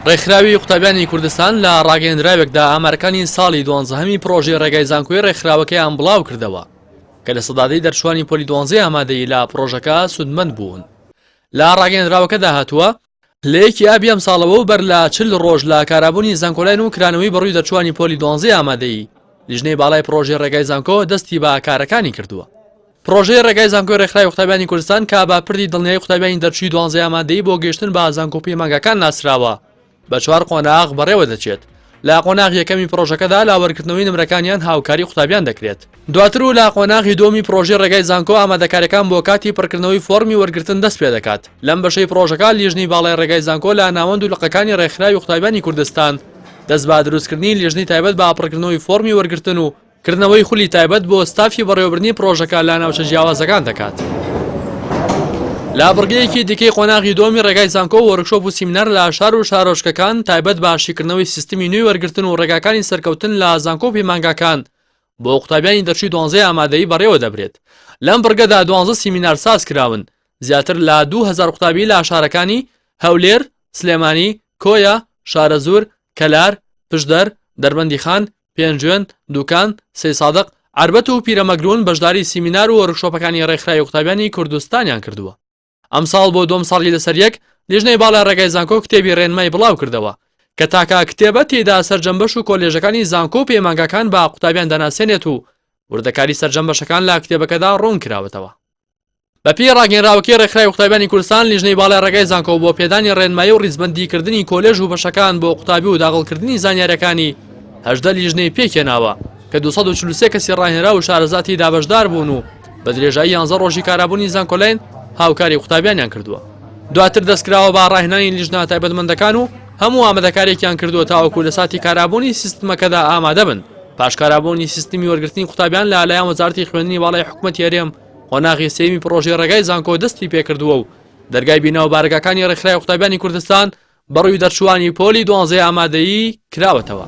ڕێکخراوی قوتابیانی کوردستان لە ڕاگەیەندراوێکدا ئامارەکانی ساڵی دوانزەهەمی پڕۆژەی ڕێگای زانکۆی ڕێکخراوەکەیان بڵاوکردەوە کە لە سەدادەی دەرچوانی پۆلی دوانزەی ئامادەیی لە پڕۆژەکە سوودمەند بوون. لە ڕاگەیەندراوەکەدا هاتووە، لە یەکی ئابی ئەمساڵەوە و بەر لە 40 ڕۆژ لە کارابوونی زانکۆلاین و کرانەوەی بەڕووی دەرچوانی پۆلی دوانزەی ئامادەیی، لیژنەی باڵای پڕۆژەی ڕێگای زانکۆ دەستی بە کارەکانی کردووە. پڕۆژەی ڕێگای زانکۆی ڕێکخراوی قوتابیانی کوردستان کە بە پردی دڵنیایی قوتابیانی دەرچووی دوانزەی ئامادەیی بۆ گەیشتن بە زانکۆ پەیمانگاکان ناسراوە، بە چوار قۆناغ بەڕێوە دەچێت. لە قۆناغی یەکەمی پڕۆژەکەدا لە وەرگرتنەوەی نمرەکانیان هاوکاری قوتابیان دەکرێت. دواتر و لە قۆناغی دووەمی پڕۆژەی ڕێگای زانکۆ ئامادەکاریەکان بۆ کاتی پڕکردنەوەی فۆڕمی وەرگرتن دەست پێدەکات. لەم بەشەی پڕۆژەکە لیژنەی باڵای ڕێگای زانکۆ لە ناوەند و لقەکانی ڕێکخراوی قوتابیانی کوردستان دەست بە دروستکردنی لیژنەی تایبەت بە پڕکردنەوەی فۆڕمی وەرگرتن و کردنەوەی خولی تایبەت بۆ ستافی بەڕێوەبردنی پڕۆژەکە لە ناوچە جیاوازەکان دەکات. لە بڕگەیەکی دیکەی قۆناغی دووەمی ڕێگای زانکۆ وۆرکشۆپ و سیمینار لە شار و شارۆچکەکان تایبەت بە شیکردنەوەی سیستمی نوێی وەرگرتن و ڕێگاکانی سەرکەوتن لە زانکۆ و پەیمانگاکان بۆ قوتابیانی دەرچووی دوانزەی ئامادەیی بەڕێوە دەبرێت. لەم بڕگەدا دوانزە سیمینار ساز کراون، زیاتر لە 2000 قوتابی لە شارەکانی هەولێر، سلێمانی، کۆیە، شارەزوور، کەلار، پشدەر، دەربەندیخان، پێنجوێن، دوکان، سەیسادق، عەربەت و پیرەمەگرون بەشداری سیمینار و وۆرکشۆپەکانی ڕێکخراوی قوتابیانی کوردستانیان کردووە. ئەمساڵ بۆ دووەم ساڵی لەسەر یەک، لیژنەی باڵای ڕێگای زانکۆ کتێبی ڕێنمای بڵاوکردەوە، کە تاکە کتێبە تێیدا سەرجەم بەش و کۆلێژەکانی زانکۆ و پەیمانگاکان بە قوتابیان دەناسێنێت و وردەکاری سەرجەم بەشەکان لە کتێبەکەدا ڕوون کراوەتەوە. بەپێی ڕاگەیەنراوەکەی ڕێکخراوی قوتابیانی کوردستان، لیژنەی باڵای ڕێگای زانکۆ بۆ پێدانی ڕێنمایی و ڕیزبەندی کردنی کۆلێژ و بەشەکان بۆ قوتابی و داغڵکردنی زانیاریەکانی 18 لیژنەی پێکهێناوە کە 243 کەسی ڕاهێنراو و شارەزا تێیدا بەشدار بوون و بە درێژایی 11 ڕۆژی کارابوونی زانکۆلاین هاوکاری قوتابیانیان کردووە. دواتر دەستکراوە بە ڕاهێنانی لیژنە تایبەتمەندەکان و هەموو ئامادەکاریەکیان کردووە تاوەکو لە ساتی کارابوونی سیستمەکەدا ئامادەبن. پاش کارابوونی سیستمی وەرگرتنی قوتابیان لە لایەن وەزارەتی خوێندنی باڵای حکومەتی هەرێم قۆناغی سێیەمی پڕۆژەی ڕێگای زانکۆ دەستی پێکردووە و دەرگای بینا و بارەگاکانی ڕێکخراوی قوتابیانی کوردستان بەڕووی دەرچووانی پۆلی دوانزەی ئامادەیی کراوەتەوە.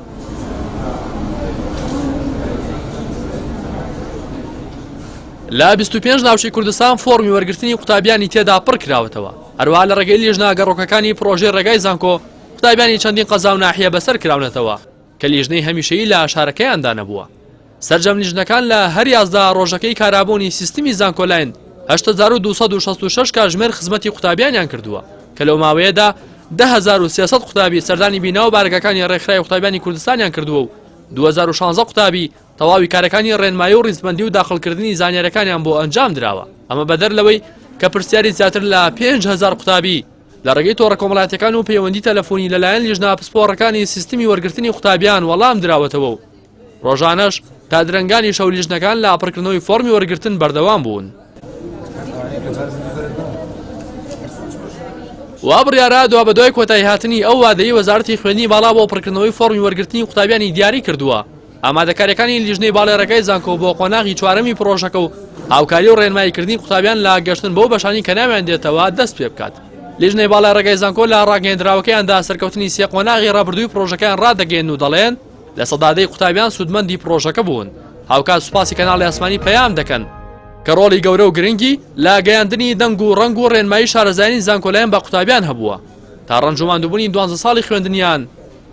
لە 25 ناوچەی کوردستان فۆڕمی وەرگرتنی قوتابیانی تێدا پڕ کراوەتەوە هەروەها لە ڕێگەی لیژنە گەڕۆکەکانی پڕۆژەی ڕێگای زانکۆ قوتابیانی چەندین قەزا و ناحیە بەسەر کراونەتەوە کە لیژنەی هەمیشەیی لە شارەکەیاندا نەبووە. سەرجەم لیژنەکان لە هەر 11 ڕۆژەکەی کارابوونی سیستمی زانکۆلاین 8266 کاژمێر خزمەتی قوتابیانیان کردووە کە لەو ماوەیەدا 10300 قوتابی سەردانی بینا و بارەگاکانی ڕێکخراوی قوتابیانی کوردستانیان کردووە و 2016 قوتابی تەواوی کارەکانی ڕێنمایی و ڕیزبەندی و داخڵکردنی زانیارەکانیان بۆ ئەنجام دراوە ئەمە بەدەر لەوەی کە پرسیاری زیاتر لە 5000 قوتابی لە ڕێگەی تۆڕە کۆمەڵاتیەکان و پەیوەندی تەلەفۆنی لەلایەن لیژنە پسپۆڕەکانی سیستمی وەرگرتنی قوتابیان وەڵام دراوەتەوە و ڕۆژانەش تا درەنگانی شەو لیژنەکان لە پڕکردنەوەی فۆڕمی وەرگرتن بەردەوام بوون. وا بڕیارە دوابەدوای کۆتاییهاتنی ئەو وادەی وەزارەتی خوێندنی باڵا بۆ پڕکردنەوەی فۆڕمی وەرگرتنی قوتابیانی دیاری کردووە ئامادەکاریەکانی لیژنەی باڵای ڕێگای زانکۆ بۆ قۆناغی چوارەمی پڕۆژەکە و هاوکاری و ڕێنماییکردنی قوتابیان لە گەشتن بەو بەشانی کە ناویان دێتەوە دەست پێ بکات. لیژنەی باڵای ڕێگای زانکۆ لە ڕاگەیەندراوەکەیاندا سەرکەوتنی سێ قۆناغی ڕابردووی پڕۆژەکەیان ڕادەگەیەنن و دەڵێن 10% قوتابیان سوودمەندی پڕۆژەکە بوون هاوکات سوپاسی کەناڵی ئاسمانی پەیام دەکەن کە ڕۆڵی گەورە و گرنگی لە گەیاندنی دەنگ و ڕەنگ و ڕێنمایی شارەزایانی زانکۆلایان بە قوتابیان هەبووە تا ڕەنج و ماندووبوونی دوانزە ساڵی خوێندنیان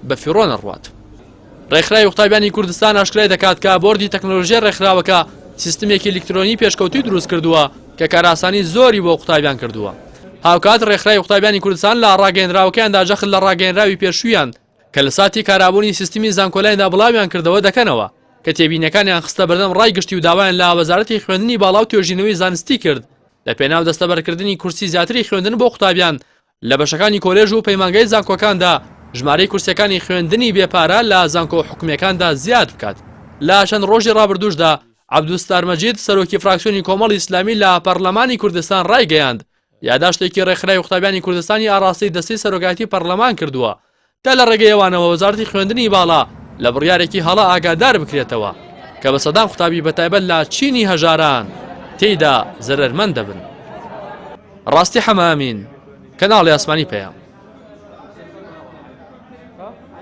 بە فیڕۆ نەڕوات. ڕێکخراوی قوتابیانی کوردستان ئاشکرای دەکات کە بۆردی تەکنەلۆژیای ڕێکخراوەکە سیستمێکی ئەلیکترۆنی پێشکەوتووی دروست کردووە کە کارئاسانی زۆری بۆ قوتابیان کردووە. هاوکات ڕێکخراوی قوتابیانی کوردستان لە ڕاگەیەنراوەکەیاندا جەخت لە ڕاگەیەنراوی پێشوویان کە لە ساتی کارابوونی سیستمی زانکۆلایندا بڵاویان کردەوە دەکەنەوە کە تێبینیەکانیان خستە بەردەم ڕای گشتی و داوایان لە وەزارەتی خوێندنی باڵا و توێژینەوەی زانستی کرد لە پێناو دەستەبەرکردنی کورسی زیاتری خوێندن بۆ قوتابیان لە بەشەکانی کۆلێژ و پەیمانگای زانکۆکاندا ژمارەی کورسیەکانی خوێندنی بێ پارە لە زانکۆ حکومیەکاندا زیاد بکات. لە چەند ڕۆژی ڕابردووشدا عەبدولستار مەجید سەرۆکی فراکسیۆنی کۆمەڵی ئیسلامی لە پەرلەمانی کوردستان ڕایگەیاند یاداشتێکی ڕێکخراوی قوتابیانی کوردستانی ئاڕاستەی دەستەی سەرۆکایەتی پەرلەمان کردووە تا لە ڕێگەی ئەوانەوە وەزارەتی خوێندنی باڵا لە بڕیارێکی هەڵە ئاگادار بکرێتەوە کە بە سەدان قوتابی بەتایبەت لە چینی هەژاران تێیدا زەرەرمەند دەبن. ڕاستی حەمە ئەمین، کەناڵی ئاسمانی پەیام.